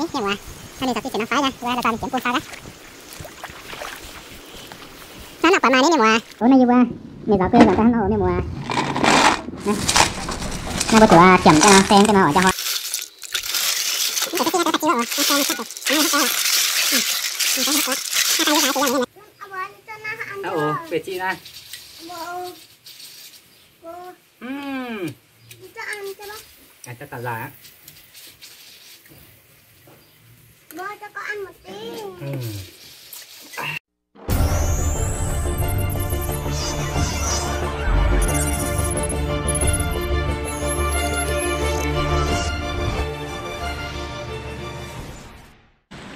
Mienh muoz, hnangv ninh zaux diuh ziepc norm faix nyei, yie mbuo la'zanc mingh jienv bung faaux gaax. Hnangv naaiv buatc maaih nyei mienh muoz. Ov, naaiv yie mbuo mienh zaux guei nzuonx daaih hnangv nor oc mienh muoz. Naaiv mbuo zuqc tiemc jienv nor, saeng jienv nor oc, njang hnoi. Ov, beiv ziqv naaiv.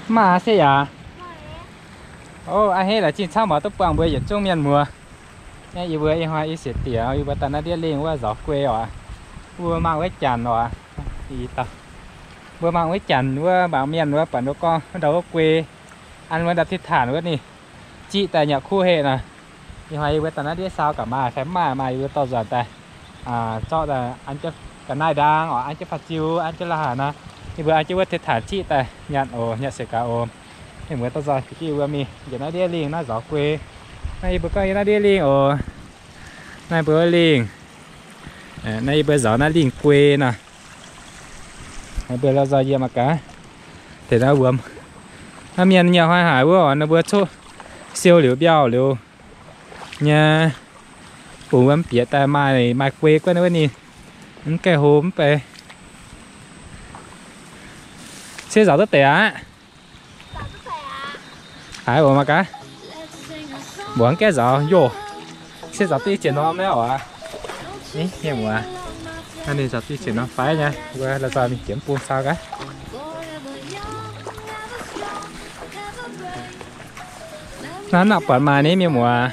Mv maaih se yaac. Ov, a'hneiv laaix zingh camv oc, duqv buangh mbuo yietc zungv mienh muoz. Naaiv yie mbuo ih hnoi i sieqv diex yie mbuo daaih naaiv ndiev lingh wuov zaux guei oc. Mbuo mangc wuov janx oc. Mbuo mangc wuov janx wuov mangc mienh wuov buatc ninh mbuo gorngv ndau wuov guei, an wuov ndau tih taanc wuov ninh ziqv daaih nyaqc kuv heqv nor. Ih hnoi yie mbuo daaih naaiv ndiev saau gaax maaih fai mv maaih, maaih yie mbuo dorh nzuonx daaih zorqv daaih an jienv ga'naaiv ndaang oc, an jienv faah ziu, an jienv la'haaix nor, yie mbuo an jienv wuov tih taanc ziqv daaih nyanc oc, nyanc siec gaax oc. Mienh muoz dorh nzuonx bieqc jienv yie mbuo mingh njiec naaiv ndiev lingh naaiv zaux guei. Naaiv yie mbuo gorngv yie naaiv ndiev lingh oc. Naaiv mbuo lingh. Naaiv yie mbuo zaux naaiv lingh guei nor. Mbuo la'zaux yiem mangc gaax. Deix naaiv wuom. Naaiv mienh nyei hnoi haic wuov oc, ninh mbuo coqv siou liuz mbiauh liuz nyei, bungx wuom bieqc daaih maaih, maaih guei guonv wuov ninh. Mv gaengh hlo mv bei. Ciev zaux duqv deix aqv. Haiz oc mangc gaax. Mbuox gaeqv nzauz yoh. Se nzauz duqv i ziepc norm naaiv oc. Mienh muoz, ninh nzauz duqv i ziepc norm faix nyei, mbuo la'zaux mingh jienv bung cau gaax. Naaiv nangc buatc maaih ni mienh muoz.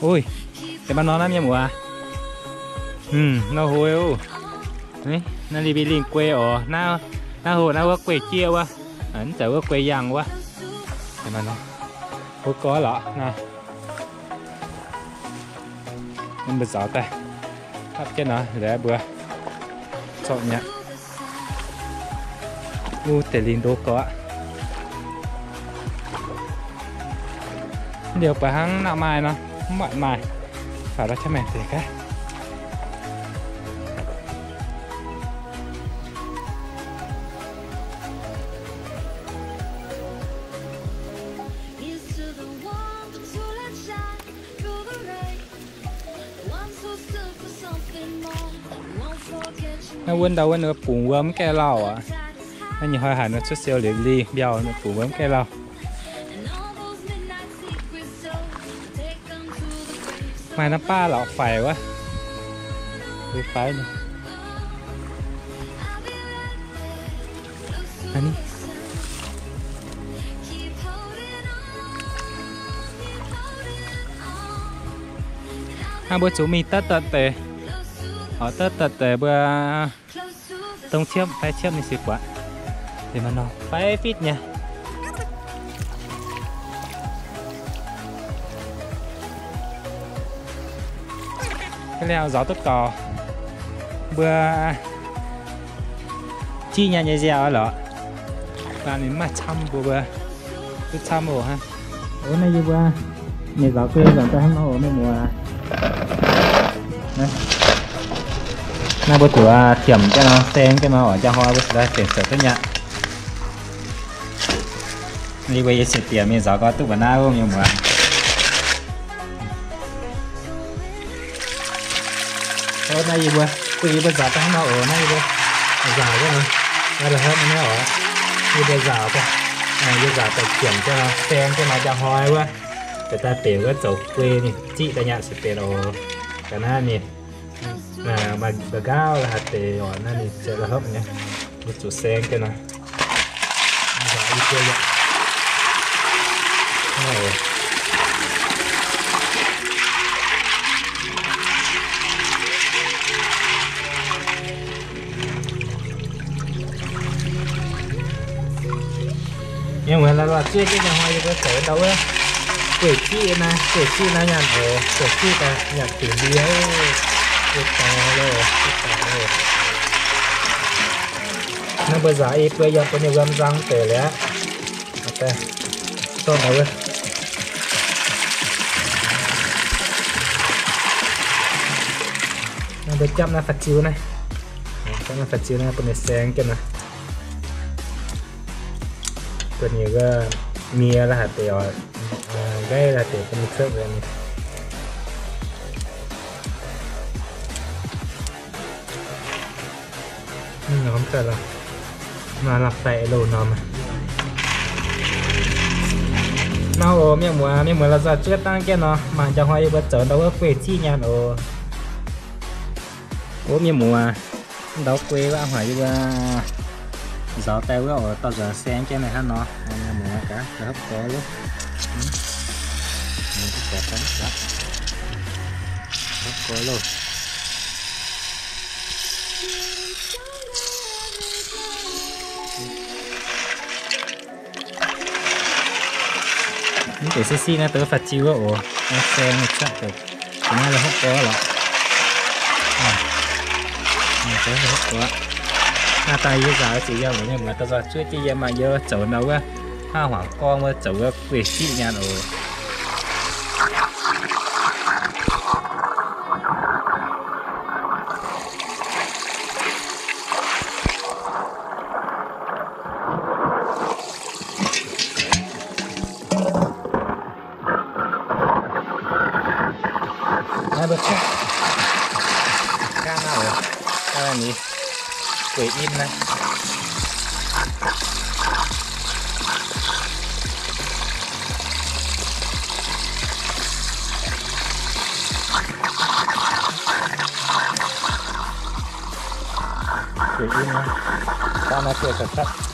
Ui, deix maaih norm naaiv mienh muoz. Nor hlo oc. Naaiv ninh mbuo lingh guei oc. Naaiv hlo naaiv wuov guei jieqv wuov. Mv zeiz wuov guei yangh wuov. Hlo gorx lorqc naaiv. Mbuo zaux daaih, hapv jienv nor, laaix mbuo zorqv nyei. Wuov deix lingh ndo gorx aqv. Liuz baac hnangv nangh maaih nor, mv maaih, faaux la'qaqv maengc deix gaax. Naaiv wuov ndau wuov ninh bungx wuom mv gaengh lauh aqv. Naaiv nyei hnoi haic nor cuotv siou liuz lingh mbiauh ninh bungx wuom mv gaengh lauh. Maaih naaiv baav lorqc faix wuov. Faix nyei. Hnangv mbuo zuqc mingh daav daaih deix, oix daav daaih deix mbuo dongh ciepv fai ciepv ninh se buatc. Deix maaih norm faix fitv nyei. Ga'naaiv nzauz duqv gaux, mbuo jiv nyei nyei nziaauc lorqc. Baac ninh mv maaih camv mbuo, mbuo duqv camv oc hnangv. Ov, naaiv yie mbuo mienh zaux guei nzuonx daaih hnangv nor oc mienh muoz. Naaiv mbuo zuqc tiemc jienv nor, saeng jienv nor oc, njang hnoi mbuo cingx daaih fenx zoux duqv nyei. Yie mbuo yie cingx bieqc mingh zaux gorx duqv mbuo naaiv wuov mienh muoz. Ov, naaiv yie mbuo, guei yie mbuo nzaaux daaih hnangv nor oc, naaiv yie mbuo nzaaux jienv nor, naaiv deix hnangv nor oc, yie mbuo nzaaux daaih, yie nzaaux daaih ziemc jienv nor, saeng jienv nor, njang hnoi wuov, deix daaih benx wuov zoux guei ninh ziqv daaih nyatc se benx oc. Ga'naaiv ninh maaih mba'nqaauv la'haaix deix oc, naaiv ninh ziouc la'hopv nyei, mbuo zuqc saeng jienv nor. Mienh muoz, la'zanc zuov jienv njang hnoi yie mbuo zoux ndau wuov, Gueiv ziqv naaiv, gueiv ziqv naaiv nyaanh oc, gueiv ziqv daaih nyaanh dingc ndie oc. Yie daaih loh, yie daaih loh. Naaiv mbuo nzaaux i buo yiem bun ninh wuom nzang deix liuz aqv. Dorh daaih wuov. Naaiv mbuo japv naaiv faah ziu naaiv. Japv naaiv faah ziu naaiv bun ninh saeng jienv naaiv. Bun ninh wuov miev la'haic deix oc, nqaiv la'haic deix bun ninh cuotv nqaai. Mv norm daaih lorqc. Maaih lamh baeqc loh norm. Nor oc, mienh muoz, mienh muoz la'zanc zuov dangv jienv nor, mangc njang hnoi yie mbuo zoux ndau wuov gueiv ziqv nyaanh oc. Ov, mienh muoz, ndau gueiv wuov hnoi yie mbuo nzaaux daaih wuov oc, dorh nzuonx saeng jienv naaiv hnangv nor. Mienh muoz gaax, hopv gorx loh. Hopv gorx loh. Mv deix siqv siqv naaiv dongh faah ziu wuov oc. Naaiv saeng cuotv deix, naaiv hopv gorx lorqc. Hopv gorx. Naaiv daaih yie nzaaux ziqc yiem, mienh muoz dorh nzuonx zuov jienv yiem maah, yie zoux ndau wuov hnangv hmuangx gorngv wuov zoux wuov gueiv ziqv nyaanh oc. Naaiv mbuo cuotv gaanv naaiv oc, gaanv naaiv ni, gueiv in naaiv. Gueiv in naaiv, gaanv naaiv gueiv catv catv.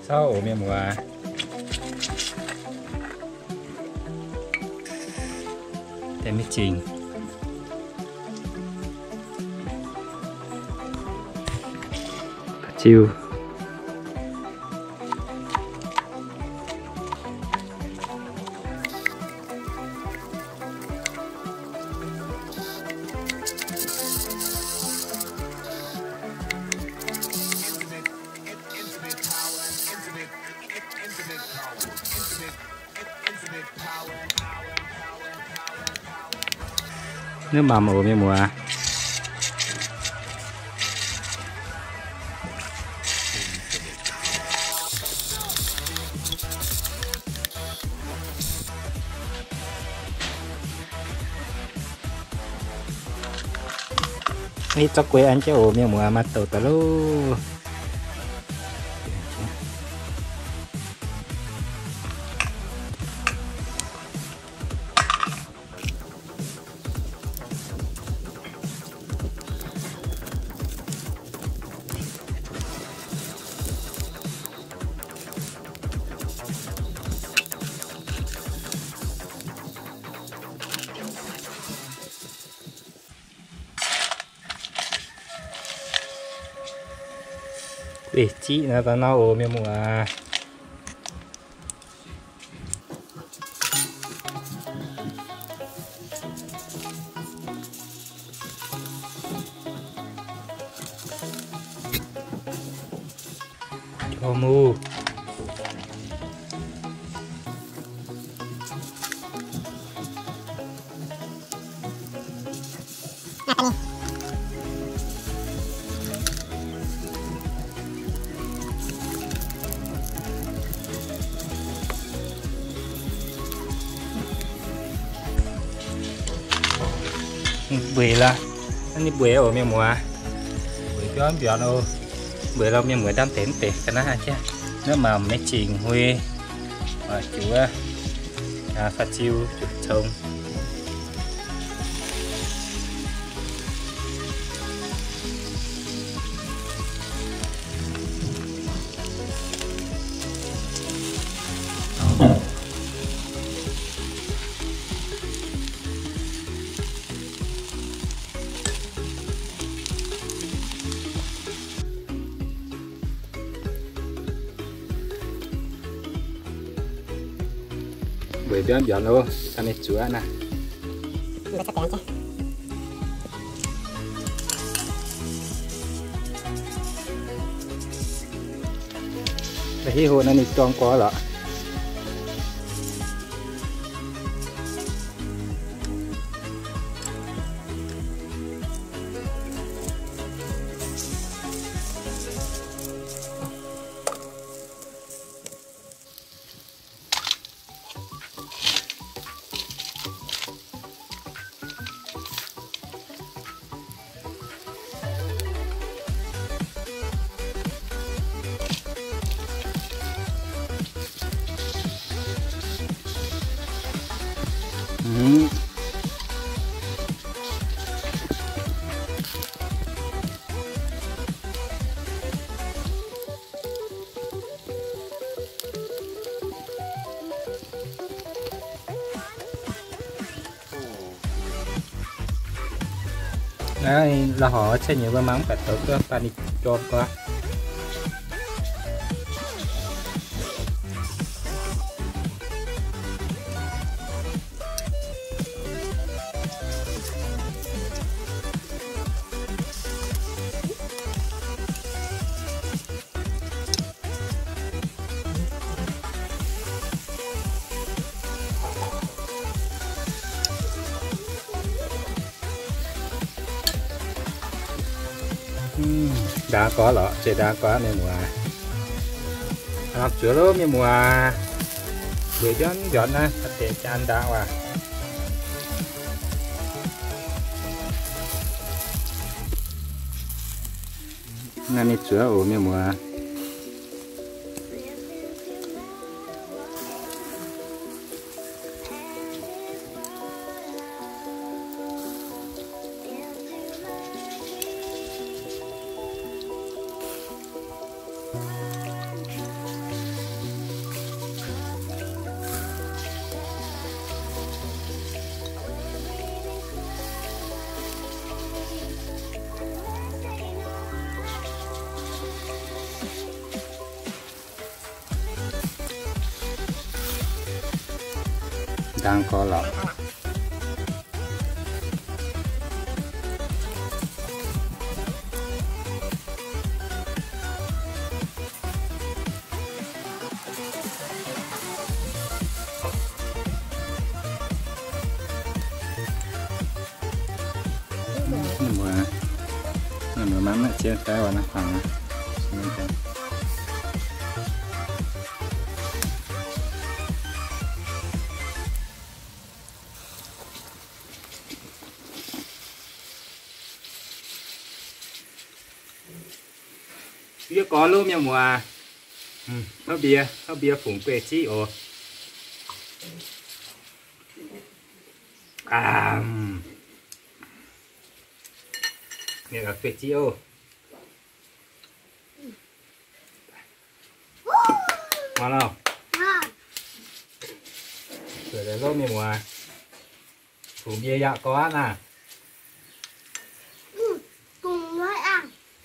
Caux oc mienh muoz. Deix mingh zingc. Ziu. Naaiv mamc oc mienh muoz. Hitv zorqv guei an jienv oc mienh muoz, maaih douc daaih loh. Beiv ziqv naaiv daaih nor oc mienh muoz. Jauv muv. Mbueic lorqc, naaiv ninh mbueic oc mienh muoz. Mbueic biauv mbiornz oc. Mbueic lorqc mienh muoz, ndamv deix mv deix ga'naaiv aqv. Naaiv maaih meix zingh hui, juoz, faa ziu, juoz cong. Mbueic biauv mbiornz oc, caux ninh zuoqv naaiv. Hiv hoc naaiv ninh dorng gorx lorqc. Naaiv la'horngx cuotv nyei, mbuo mangc mv baac douz duqv baac ninh jorm gorx. Ndaangc gorx lorqc, zeiz ndaangc gorx mienh muoz. Lamh zuoqv loh mienh muoz. Mbueic njormh njormh naaiv, deix jaan ndaangc waac. Naaiv ninh zuoqv oc mienh muoz. Ndaangc gorx lorqc. Mienh muoz, mienh muoz mangc naaiv jienv fai oc, naaiv fangx. Yie gorx lov mienh muoz, hopv mbie, hopv mbie fungx guei-ziqv oc. Guei-ziqv oc. Muoz lauh. Zuqc lov mienh muoz. Fungx mbie yaac gorx aqv naah.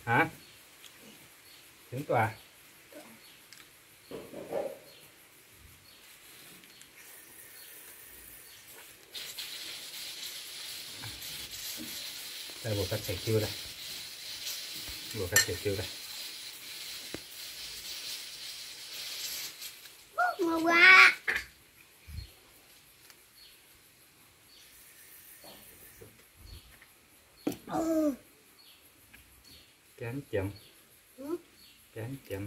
Aav, dingc duqv. Mbuo ganh ceix jiu daaih. Mbuo ganh ceix jiu daaih. Gaengh jiem. Gaengh jiem.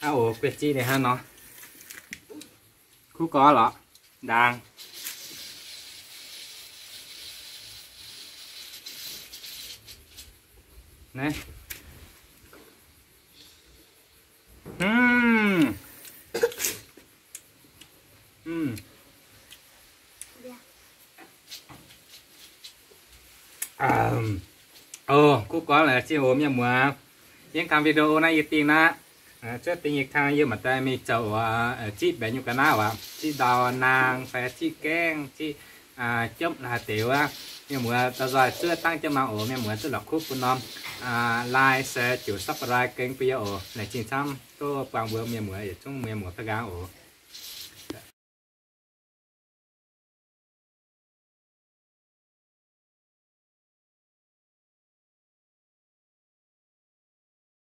Aav, oc guei-ziqv ninh hnangv nor. Kuv gorx lorqc, ndaang. Naaiv. Oc, kuv gorx laaix zinh oc mienh muoz. Yiem kang video naaiv yie dingh naaiv, cuotv dingh yie kang yie maaih daaih mingh zoux ziqv mbaeqc nyungc ga'naaiv waac, ziqv ndau naang fai ziqv gaengh, ziqv jopv laaix deix wuov. Mienh muoz daux nzoih zuov dangv jienv mangc oc. Mienh muoz zuov la'kuqv bun norm like, share, ziouc subscribe kênh bun yie oc. Laengz zingh camv, tov buangh mbuo mienh muoz yietc zungv mienh muoz fai nqaang oc.